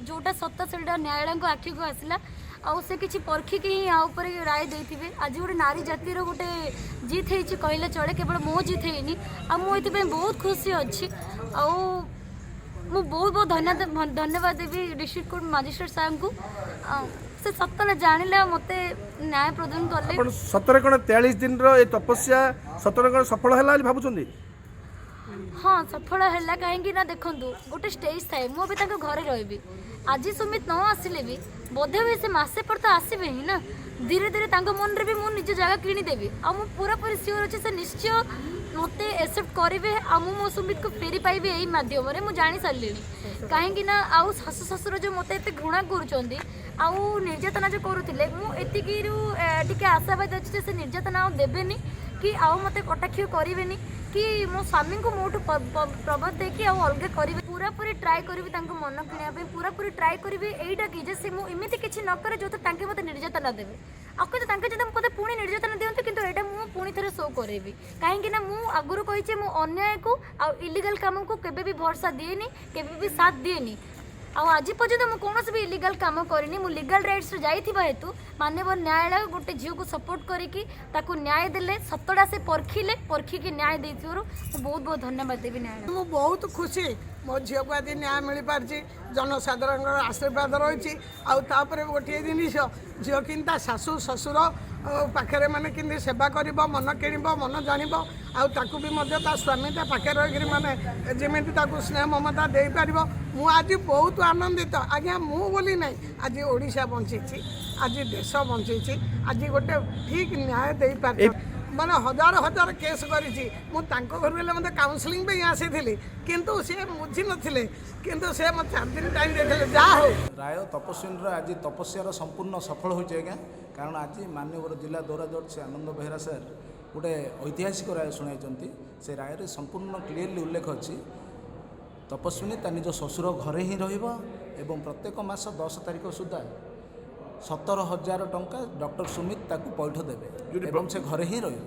ଯେଉଁଟା ସତ ସେଇଟା ନ୍ୟାୟାଳୟଙ୍କ ଆଖିକୁ ଆସିଲା, ଆଉ ସେ କିଛି ପରଖିକି ହିଁ ୟା ଉପରେ ରାୟ ଦେଇଥିବେ। ଆଜି ଗୋଟେ ନାରୀ ଜାତିର ଗୋଟେ ଜିତ୍ ହେଇଛି କହିଲେ ଚଳେ, କେବଳ ମୋ ଜିତ୍ ହେଇନି। ଆଉ ମୁଁ ଏଥିପାଇଁ ବହୁତ ଖୁସି ଅଛି। ଆଉ ମୁଁ ବହୁତ ବହୁତ ଧନ୍ୟବାଦ ଦେବି ଡିଷ୍ଟ୍ରିକ୍ଟ କୋର୍ଟ ମାଜିଷ୍ଟ୍ରେଟ୍ ସାର୍ଙ୍କୁ। ଆଉ ସେ ସତରେ ଜାଣିଲେ ଆଉ ମୋତେ ନ୍ୟାୟ ପ୍ରଦାନ କଲେ। ଆପଣ ସତରେ କ'ଣ 43 ଦିନର ଏ ତପସ୍ୟା ସତରେ କ'ଣ ସଫଳ ହେଲା ବୋଲି ଭାବୁଛନ୍ତି? ହଁ, ସଫଳ ହେଲା। କାହିଁକି ନା ଦେଖନ୍ତୁ, ଗୋଟେ ଷ୍ଟେଜ୍ ଥାଏ। ମୁଁ ଏବେ ତାଙ୍କ ଘରେ ରହିବି। ଆଜି ସୁମିତ ନ ଆସିଲେ ବି ବୋଧେ ହୁଏ ସେ ମାସେ ପରେ ତ ଆସିବେ ହିଁ ନା। ଧୀରେ ଧୀରେ ତାଙ୍କ ମନରେ ବି ମୁଁ ନିଜ ଜାଗା କିଣିଦେବି। ଆଉ ମୁଁ ପୁରାପୁରି ସିଓର ଅଛି, ସେ ନିଶ୍ଚୟ ମୋତେ ଏକ୍ସେପ୍ଟ କରିବେ ଆଉ ମୁଁ ମୋ ସୁମିତକୁ ଫେରି ପାଇବି ଏଇ ମାଧ୍ୟମରେ, ମୁଁ ଜାଣି ସାରିଲିଣି। କାହିଁକି ନା ଆଉ ଶାଶୁ ଶ୍ୱଶୁର ଯେଉଁ ମୋତେ ଏତେ ଘୃଣା କରୁଛନ୍ତି ଆଉ ନିର୍ଯାତନା ଯେଉଁ କରୁଥିଲେ, ମୁଁ ଏତିକିରୁ ଟିକେ ଆଶାବାଦୀ ଅଛି ଯେ ସେ ନିର୍ଯାତନା ଆଉ ଦେବେନି କି ଆଉ ମୋତେ କଟାକ୍ଷ କରିବେନି କି ମୋ ସ୍ୱାମୀଙ୍କୁ ମୋଠୁ ପ୍ରଭାବ ଦେଇକି ଆଉ ଅଲଗା କରିବେ। ପୁରାପୁରି ଟ୍ରାଏ କରିବି ତାଙ୍କ ମନ କିଣିବା ପାଇଁ। ପୁରାପୁରି ଟ୍ରାଏ କରିବି ଏଇଟା କି ଯେ ସେ ମୁଁ ଏମିତି କିଛି ନ କରେ ଯେଉଁଥିରେ ତାଙ୍କେ ମୋତେ ନିର୍ଯାତନା ଦେବେ। ଆଉ କିନ୍ତୁ ତାଙ୍କେ ଯଦି ମୋତେ ପୁଣି ନିର୍ଯାତନା ଦିଅନ୍ତି, କିନ୍ତୁ ଏଇଟା ମୁଁ ପୁଣି ଥରେ ଶୋ କରେଇବି। କାହିଁକି ନା ମୁଁ ଆଗରୁ କହିଛି, ମୁଁ ଅନ୍ୟାୟକୁ ଆଉ ଇଲିଗାଲ କାମକୁ କେବେ ବି ଭରସା ଦିଏନି, କେବେ ବି ସାଥ ଦିଏନି। ଆଉ ଆଜି ପର୍ଯ୍ୟନ୍ତ ମୁଁ କୌଣସି ବି ଇଲିଗାଲ କାମ କରିନି। ମୁଁ ଲିଗାଲ ରାଇଟ୍ସରେ ଯାଇଥିବା ହେତୁ ମାନ୍ୟବର ନ୍ୟାୟାଳୟ ଗୋଟେ ଝିଅକୁ ସପୋର୍ଟ କରିକି ତାକୁ ନ୍ୟାୟ ଦେଲେ। ସତଟା ସେ ପରଖିଲେ, ପରଖିକି ନ୍ୟାୟ ଦେଇଥିବାରୁ ମୁଁ ବହୁତ ବହୁତ ଧନ୍ୟବାଦ ଦେବି ନ୍ୟାୟାଳୟ। ମୁଁ ବହୁତ ଖୁସି, ମୋ ଝିଅକୁ ଆଜି ନ୍ୟାୟ ମିଳିପାରିଛି। ଜନସାଧାରଣଙ୍କର ଆଶୀର୍ବାଦ ରହିଛି। ଆଉ ତାପରେ ଗୋଟିଏ ଜିନିଷ, ଝିଅ କେମିତି ତା ଶାଶୁ ଶ୍ୱଶୁର ପାଖରେ ମାନେ କେମିତି ସେବା କରିବ, ମନ କିଣିବ, ମନ ଜାଣିବ, ଆଉ ତାକୁ ବି ମଧ୍ୟ ତା ସ୍ୱାମୀ ତା ପାଖରେ ରହିକରି ମାନେ ଯେମିତି ତାକୁ ସ୍ନେହ ମମତା ଦେଇପାରିବ। ମୁଁ ଆଜି ବହୁତ ଆନନ୍ଦିତ ଆଜ୍ଞା। ମୁଁ ବୋଲି ନାହିଁ, ଆଜି ଓଡ଼ିଶା ବଞ୍ଚିଛି, ଆଜି ଦେଶ ବଞ୍ଚିଛି, ଆଜି ଗୋଟେ ଠିକ୍ ନ୍ୟାୟ ଦେଇପାରିଛି। ମାନେ ହଜାର ହଜାର କେସ୍ କରିଛି ମୁଁ। ତାଙ୍କ ଘରୁ ହେଲେ ମୋତେ କାଉନସିଲିଂ ପାଇଁ ଆସିଥିଲି, କିନ୍ତୁ ସିଏ ବୁଝିନଥିଲେ। କିନ୍ତୁ ସେ ମୋତେ 4 ଦିନ ଟାଇମ୍ ଦେଇଥିଲେ। ଯାହା ହଉ। ରାୟ ତପସ୍ୱିନୀର ଆଜି ତପସ୍ୟାର ସମ୍ପୂର୍ଣ୍ଣ ସଫଳ ହୋଇଛି ଆଜ୍ଞା। କାରଣ ଆଜି ମାନ୍ୟବର ଜିଲ୍ଲା ଦୌରା ଜଜ୍ ଶ୍ରୀ ଆନନ୍ଦ ବେହେରା ସାର୍ ଗୋଟେ ଐତିହାସିକ ରାୟ ଶୁଣାଇଛନ୍ତି। ସେ ରାୟରେ ସମ୍ପୂର୍ଣ୍ଣ କ୍ଲିୟରଲି ଉଲ୍ଲେଖ ଅଛି, ତପସ୍ୱିନୀ ତା ନିଜ ଶ୍ୱଶୁର ଘରେ ହିଁ ରହିବ ଏବଂ ପ୍ରତ୍ୟେକ ମାସ 10 ତାରିଖ ସୁଦ୍ଧା 17,000 ଟଙ୍କା ଡକ୍ଟର ସୁମିତ ତାକୁ ପଇଠ ଦେବେ ଏବଂ ସେ ଘରେ ହିଁ ରହିବ।